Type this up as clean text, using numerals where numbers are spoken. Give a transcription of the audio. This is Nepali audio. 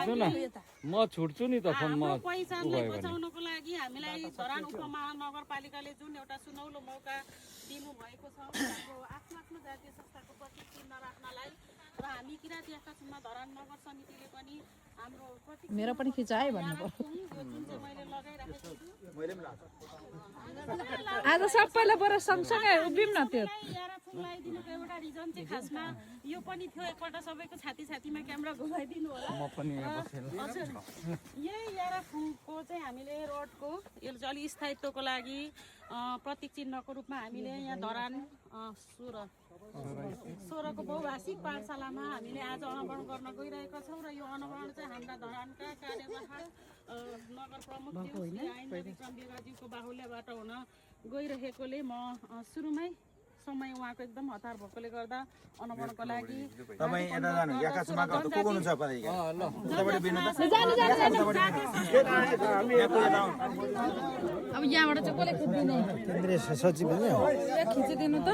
छुट्छु न म छुट्छु नि त फोनमा पहिचानलाई बचाउनको लागि हामीलाई धरान उपमहानगरपालिकाले जुन एउटा सुनौलो मौका दिनुभएको छ हाम्रो आफ्नो आफ्नो जातीय संस्थाको प्रतीक चिन्ह राख्नलाई र हामी किराँती आकाशमा धरान नगर समितिले पनि हाम्रो प्रतीक मेरो पनि खिचाए भन्नु पर्यो यो जुन चाहिँ मैले लगाइराखेको छु आज सबैलाई बरु सँगसँगै उभिम न त्यो याराफुङ लगाइदिनुको एउटा रिजन चाहिँ खासमा यो पनि थियो एकपल्ट सबैको छातीमा क्यामेरा घुमाइदिनु होला म पनि यहाँ बसेर हजुर यही याराफुङको चाहिँ हामीले रोडको यो चाहिँ अलि स्थायित्वको लागि प्रतीक चिन्हको रूपमा हामीले यहाँ धरान 16को बहुभाषिक पाठशालामा हामीले आज अनावरण गर्न गइरहेका छौँ र यो अनावरण चाहिँ हाम्रा धरानका कार्यवाहक नगर प्रमुख ऐन विक्रम बेगाज्यूको बाहुल्यबाट हुन गइरहेकोले म सुरुमै समय उहाँको एकदम हतार भएकोले गर्दा अनावरणको लागि तपाईँ यता जानु याकासमा को हुनुहुन्छ परे ल अब यहाँबाट चाहिँ कसले खिच्दिने केन्द्रीय सचिव खिचिदिनु त